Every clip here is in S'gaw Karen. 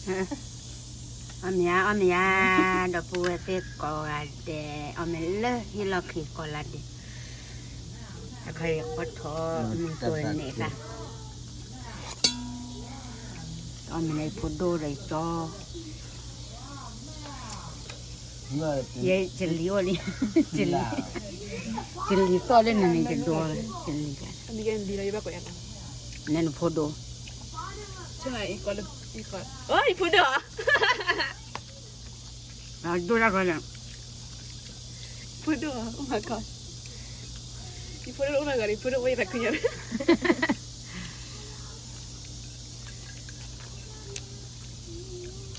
အီၣ်မ့ၤဧါ, အီၣ်မ့ၤဧါ, ဒီပုၢ်ဝဲၢ်သ့ၣ်ကိးဂၤဒဲး, အီၣ်မ့ၤလၢဟံၣ်လီၢ်ခံကိးဂၤဒဲး, အခီအံၤဃီထီၣ်မုၢ်ကိးန့ၣ်သၣ်, အီၣ်မ့ၤလၢယဖိဒိၣ်ဒီးယကၠီ ယလံၤအိၣ်လံ, ယလံၤသီၣ်လၢနန့ၣ် ယဒိလၢ, ယလံၤ, နဖိဒိၣ်, ယဖိဒိၣ်, ဒိၣ်တၢ်ခီန့ၣ်, ဖိဒိၣ်, ယဖိဒိၣ်အိၣ်နီၢ်ဂၤန့ၣ် ဖိဒိၣ်အိၣ်ယသးခုညါ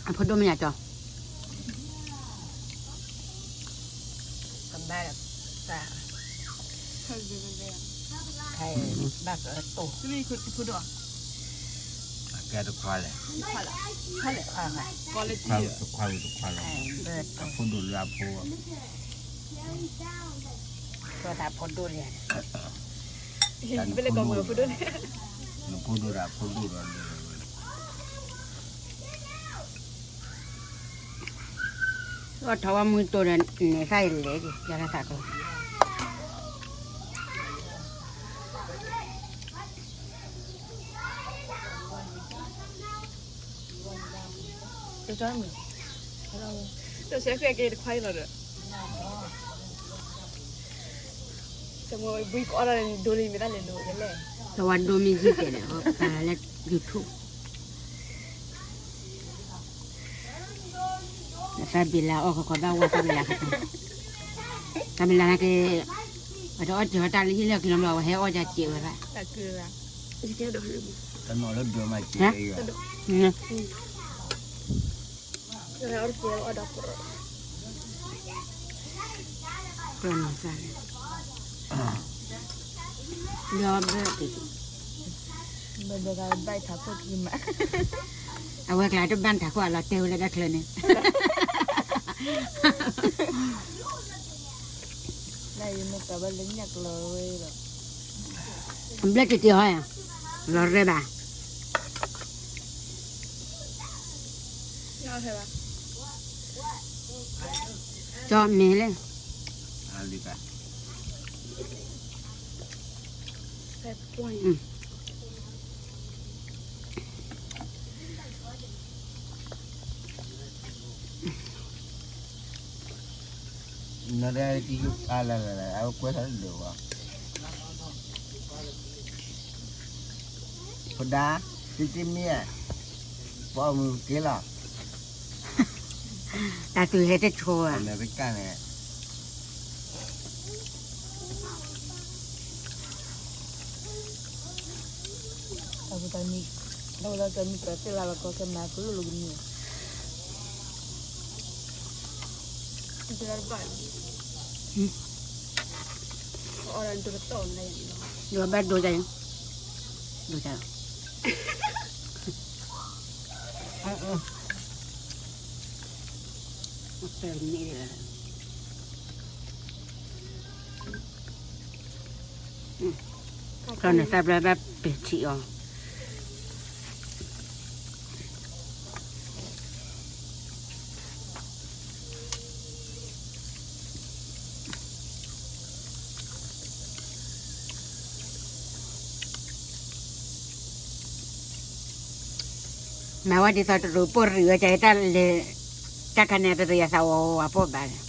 အဖိဒိၣ်မ့ၢ်ယၤကၠီ, ကဘၣ်သး, ဘၣ်ကတိၢ်, အကဲတခွါလဲၣ်, တခွါဝံၤတခွါလီၤ, အဖိဒိၣ်လၢအဖိ, ကၠီတၢ်ဖိဒိၣ်လံ, နဖိဒိၣ်ဒီးအဖိဒိၣ်ဒီး အီၣ်ထီၣ်ဝဲမုၢ်တိၢ်ဒီး နဲသၣ်ယလဲၤက့ၤ ယၤလၢသးကျိၤ, တၢ်ဆဲးဃဲက့ၤတခွါအံၤလီၤဒီး, တဝဲဒိမ့ၢ်ယံၤတဲာ်ဒီး လၢ YouTube သးဘ့ၣ်လၢအီၣ်ခီခီဘၣ်ဝဲသးဘ့ၣ်လၢခီခီ, သးဘ့ၣ်လၢက့ၤ, အတအီၣ်စၢၤဝဲတၢ်လၢဟံၣ်လၢက့ၤလီၤဘျီ အဝဲဟဲအီၣ်ကစဲးဝဲဒၣ်, တၢ်ကၢ, လီၤဘၣ်က့ၤ, ဘၣ်ထးခိၣ်က့ၤမး, အဝဲကျါတဘၣ်ထးခိၣ်အလီၤတဲဝဲလၢတၢ်ချၢန့ၣ်, လၢယမ့ၢ်ကဘၣ်လၢညၣ်ကလီၤဝဲလီၤ, ဘျဲၣ်တံၢ်တံၢ်ဟီယၤ, လီၤရဲၣ်ဘၣ် ကၠီမ့ၢ်လဲၣ်, နဒၣ်ကံၢ်အါလၢလၢ အဝဲကွဲးထီၣ်လၢာ်ဝဲ, ပဒါ, တံတံမ့ၢ်, ပအီၣ်မ့ၤက့ၤလီၤ, တၢ်သူၣ်ဟဲတဆိဧါ, အမဲရကၤန့ၣ် တၢ်မံၤ, တၢ်မံၤကသ့ၣ်လၢလီၤကီကမၤကလိၣ်လိၤကမံၤ, ယဘၣ်ဒိတၢ်, ဒိတၢ်, ကျီၢ်န့ၣ်သၣ်ဘျါဘၣ်ပထံၣ်အီၤ မၤဝဲဒ်သိးတရူးပိၢ်ရံၣ်ဝဲကဲတၢ်လဲၤ, တၢ်ခါန့ၣ်တရံးအသးဝဲဝဲပိၢ်ဘၣ်လဲၣ်.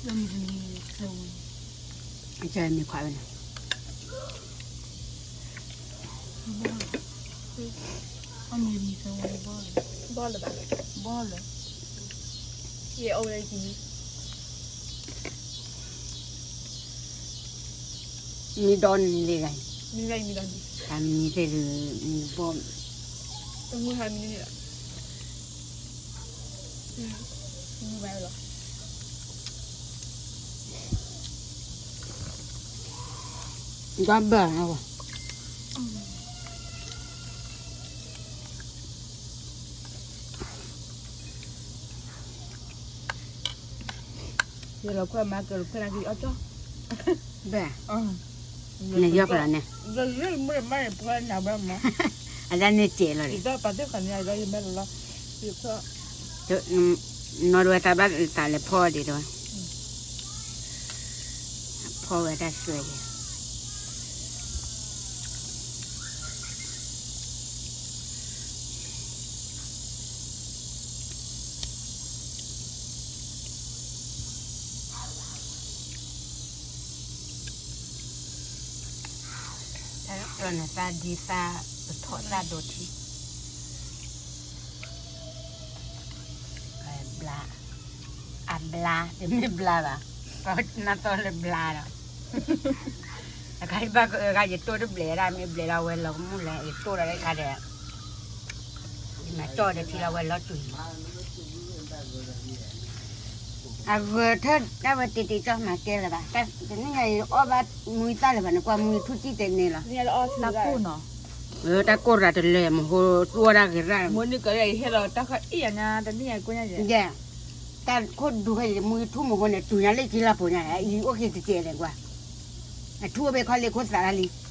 မ့ၢ်ခွါဝဲန့ၣ် ဘီလၢၤဘၣ်, ဘီလၢၤ, ယအီၣ်ဝဲဒၣ်ယကံၢ် မ့ၢ်ဒီနံၤလံဂၤ, တၢ်မံၤသ့ၣ်ဒုး မံၤဘီ, တမုၢ်ဟါမံၤန့ၣ်လီၤ, မံၤဘၣ်လီၤ. ဒီဘၢၣ်, အဝဲ အ ယလီၤခွဲမၤကလီၤခွဲနာ်က့အီၣ်ကၠီ, ဘဲ, နယီၢ်ဖဲလီၤန့ၣ်, ယမ့ၢ်မၤဖဲနၤဘဲမၤ, အဒၣ်န့ၣ်စဲးလီၤန့ၣ်, ယမ့ၢ်လီၤ, နီၢ်ဒဝဲတၢ်ဘၣ်တၢ်လဲၤဖီဒံးဒီး, ဖီဝဲတၢ်စွဲက့ၤ တၢ်နသၣ်ဒ်သၣ်ပထီၣ်သၣ်ဒိးထံ, ဘျါ, အဘျါ, တမ့ၢ်ဘျါဘၣ်, နသီလၢဘျါဒီး, အခါယဘၣ်ကအၢခါ ယတိၢ်တဘျဲးဒၣ် မ့ၢ်ဘျဲးလီၤဝဲလီၤကမူၣ်လဲၣ် ယတိၢ်ဒီးတခါဒီး, ယမၤကၠီၣ်ဒီးထံလီၤဝဲလီၤတုၤ အဂၤထၢၣ်တၢ်ဝဲတ့တ့ကၠီမၤကဲလၢၤဘၣ်, တနံၣ်ညါအံၤအီၣ်ဘၣ်မူသၣ်လၢၤဘၣ်န့ၣ် ကွၢ်မူထူၣ်တံၢ်တဲန့ၣ်လီၤ, တၢ်ကိၢ်နီၤ, တၢ်ကိၢ်တရၢ်တလၢာ် မဟိသူအီၣ်ဒၣ်ဂ့ၤရၣ်, မနုၤကဟဲလီၤတၢ်ခီအံၤညါတနံၣ်ညါကိၢ်ညါယဲ, တၢ်ခိၣ်ဒူခဲအံၤ မူထူၣ်မဟိန့ၣ် တူၢ်ညါလၢခံလၢ်ဖိညါ အံၤအိၣ်က့ၤတကဲးလဲၣ်ကွၢ်, အထူၣ်အိၣ်ဘဲခီလ့ၣ်ခိၣ်သးလၢလံ